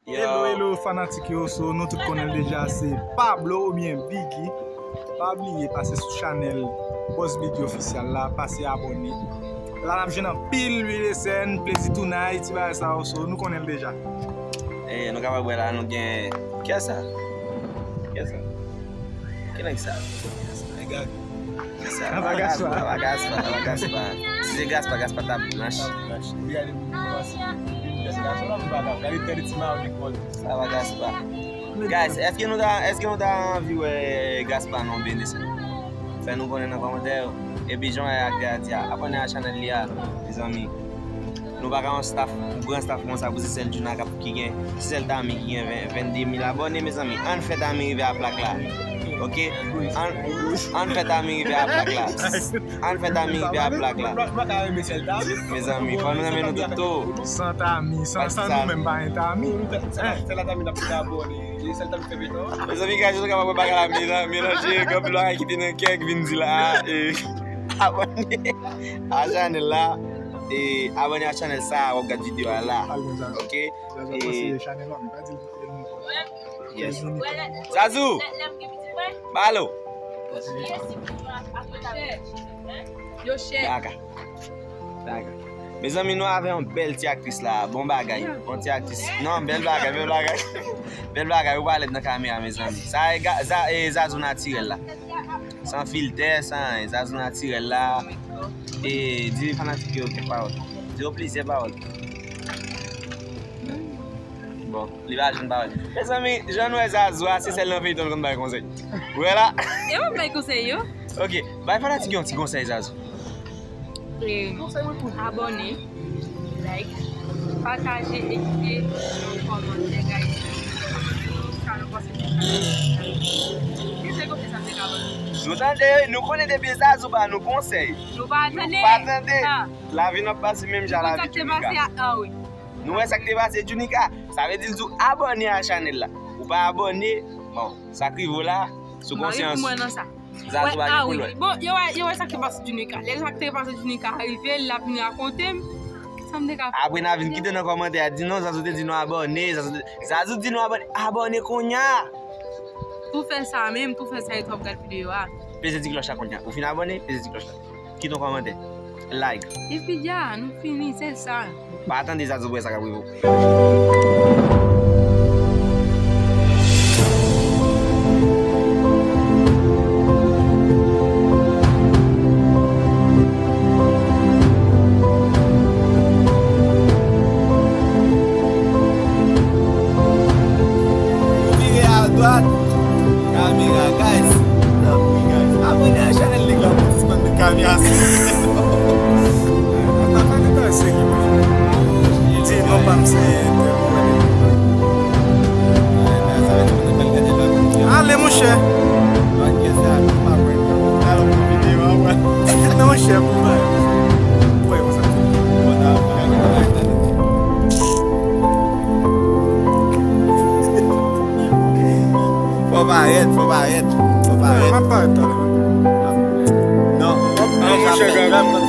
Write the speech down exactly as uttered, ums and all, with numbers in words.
Hello, hello, fanatik yo. So, nou tout konnen l deja, se Pablo oubyen Biggy. Pa bliye pase sou chanèl Boss Biggy Official la, pase abòne. La n ap jwenn anpil wi, lesèn, plezi tonight, ti bagay sa yo. So, nou konnen l deja. E nou kapab wè la, nou gen, kiyès sa? Kiyès sa? Ki nèg sa? Nèg a Sa pa Gaspa. Sa pa Gaspa, sa pa Gaspa. Si se Gaspa, Gaspa t ap blanch. Gade moun kòmanse. Gade tèt ti mayo li kòl. Sa pa Gaspa. Guys, èske nou ta, èske nou ta anvi wè Gaspa non, Benison? Fè nou konnen nan kòmantè yo. Epi jan aktè a di a, abòne a chanèl li a, mezanmi. Nou pa ka yon staff, yon gran staff konsa pou se sèl Djouna k ap ki gen, se sèl Tami ki gen ven, vennde mil abòne, mezanmi. Ann fè Tami rive a plak la. Oke? Ann, ann fè Tami rive a plak la. Ann fè Tami rive a plak la. Mezanmi, fò nou renmen nou tout tou. San Tami, san, san nou menm pa gen Tami. Mezanmi, gade, nou kapab wè bagay la mela-, melanje, gen anpil bagay ki te nan kè ki vin di la. E, abòne a chanèl la. E abòne a chanèl sa a, w ap gad videyo a la. Oke? E, yes. Zazou! Balo! Yo chè. Daga. Daga. Mezanmi, nou avè yon bèl ti aktris la. Bon bagay. Yon ti aktris. Non, bèl bagay, bèl bagay. Bèl bagay, ou palèt nan kamera, mezanmi. Sa e ga-, za-, e Zazou natirèl la. San filtè, san anyen. Zazou natirèl la. E di fanatik yo kèk pawòl. Di yo plizyè pawòl. Bon, li pa jwenn pawòl. Mezanmi, jan nou wè Zazou a, se sèl nan feyton l konn bay konsèy. Ou wè la? E w ap bay konsèy yo? Oke, bay fanatik yo yon ti konsèy, Zazou. E, abòne, like, pataje e kite yon kòmantè, guys. Sa nou panse de chanèl sa. Ki se konfyans sa te ka ban nou? Nou tande, nou konnen depi Zazou ba nou konsèy. Nou pa tande. Nou pa tande. Lavi n ap pase menm jan lavi Djounika. Nou wè sa k te pase a, ah wi. Nou wè sa k te pase Djounika. Sa vle di l di w abòne a chanèl la. Ou pa abòne, bon, sa k rive w la, sou konsyans. Mwen nan sa. Zazou pa gen koulè. Bon, yo wè, yo wè sa k te pase Djounika. Lè sa k te pase Djounika rive, l ap vin rakonte m. Sa m te ka fè? Apre n a vin kite nan kòmantè a, di non, Zazou te di nou abòne, Zazou te, Zazou di nou abòne, abòne kounye a. Tou fè sa menm, tou fè sa epi w ap gad videyo a. Peze ti klòch la kounye a. Ou fin abòne, peze ti klòch la. Kite yon kòmantè. Like. Epi dja, nou fini, se sa. Pa tande Zazou pou wè sa k ap rive w. Vire a dwat. Kamera, guys. Tanpri, guys. Abòne a chanèl nèg la pou sispann met kamera sou. Di non pa m se. Ale, monchè. Non, monchè, pou mwen. Pou mwen, konsa. Fò parèt, fò parèt, fò parèt. M ap parèt talè. Non. Non, monchè, gade.